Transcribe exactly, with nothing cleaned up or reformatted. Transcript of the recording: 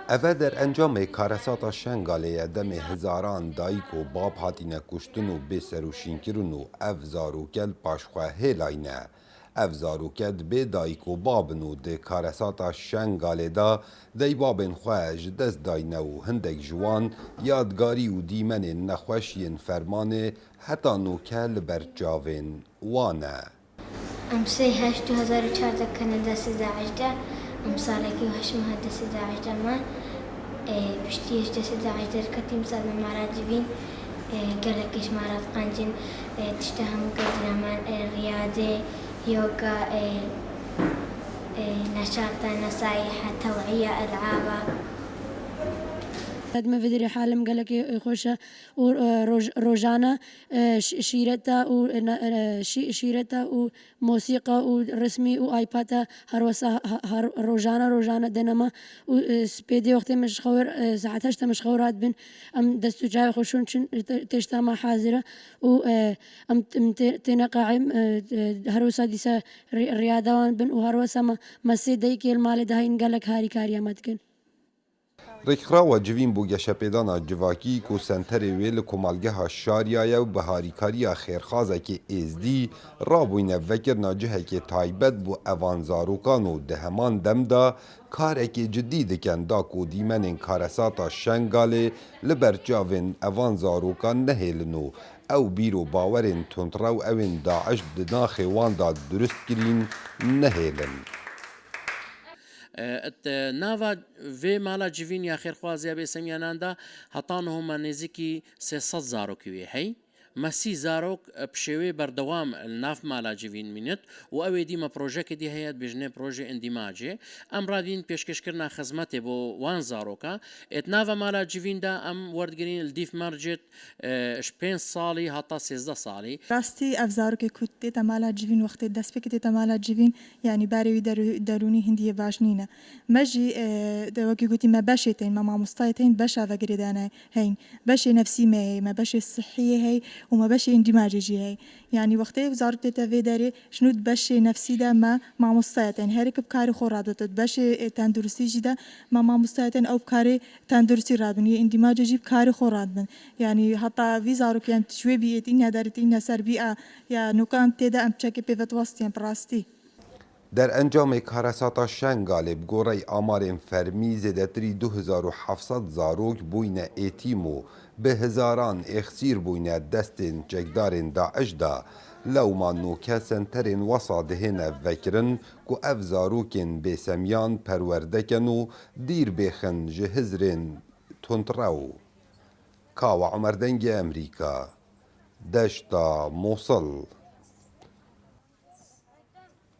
Eve derencamê karesata Şengalê ye, demê hezaran dayik û bab hatine kuştin û bêserûşînkirin û ev zaroke li paşxwe hêlayne. Ev zaroke di bê dayik û babin û di karesata Şengalê de deybabên xwe ji dest dayne û hindek ji wan yadgarî û dîmenên nexweş yên fermanê heta noke li ber çavên wan e. Em sê heşt du hezar û çardeh kene destê DAIŞ de. Em salekî û heşt meha destê DAIŞ de me. Ê, piştî ji destê DAIŞ derketî, misal me mala civîn, ê, gelekî ji me re diqencin, ê, tişta hemû girtina me, ê, riyadê, yoga, ê, ê, neşata, nesaiha, tewiya, el'aba. Dime vê derê halim gelekî, ê, xweş e û, ê, roj-, rojane, ê, şî-, şîreta û, ê, ne-, ê, şî-, şîreta û mosîqa û resmî û iPad e, her wesa ha-, her rojane, rojane dene me û, e, spêdê wextê min ji xew, e, saet heşt min ji xew radibin, em dest û çavê xwe şûn çin, te-, têşta me hazir e û, e, em, em tê-, têne qaîm, e, e, her wisa dîsa rî-, riyada wan bin û her wesa me, me sê dayikê li malê de heyîn gelek harîkariya me dikin. Rêkxirawa Civîn bo Geşepêdana Civakî ku senterê wê li Komalgeha Şariya ye û bi harîkariya xêrxazekê êzdî rabûyne vekirina cihekê taybet bo evan zarokan û di heman dem de karekê cidî dikin da ku dîmenên karesata Şengalê li ber çavên evan zarokan nehêlin û ew bîr û bawerên tundrew ewên DAIŞ di naxê wan de durust kirîn nehêlin. E, di nava vê mala civîn ya xêrxwaziya bêsemiyanan de heta niho me nêzîkî sê sed zarokî wê hey. Me sî zarok, e, bi şêwê berdewam li nav mala civîn mînit û ew ê dî me projekê dî heye, dibêjinê projê îndîmacê. Em radîn pêşkêşkirina xizmetê bo wan zaroka. Ê di nava mala civîn de em werdigirîn li dîf mercê, e, ji pênc salî heta sêzdeh salî. Rastî ev zarokê ku tête mala civîn, wextê destpêkê tête mala civîn, yanî barê wî derû-, derûnî hindî yê baş nîne. Me jî, e, de wekî gotî me beşê tên, me mamostayê tên beşa vegirêdane heyn. Beşê nefsî me heye, me beşê sihiyê hey û me beşê îndîmacê jî hey. Yanî wextê zarok tête vê derê, ji nû di beşê nefsî de me mamostayê tên. Herêk bi karê xwe radibit. Beşê, e, tenduristî jî de me mamostayê tên, ew bi karê tenduristî radibin, yê îndîmacê jî bi karê xwe radibin. Yanî heta vî zarokî em ji wê bîyê tîne derê tîne ser bîya ya nûka em tê de em çekê pê ve diwestînin bi rastî. Derencamê karesata Şengalê bi goreyê amarên fermî zêdetirî du hezar û heft sed zarok bûyne êtîm û bi hezaran êxsîr bûyne destên çekdarên DAIŞ de. Lewma noke senterên wesa dihêne vekirin ku ev zarokên bêsemiyan perwerde ken û dîr bêxin ji hizrên tundrew. Kawa Omer, Dengê Emerîka, Deşta Mosil.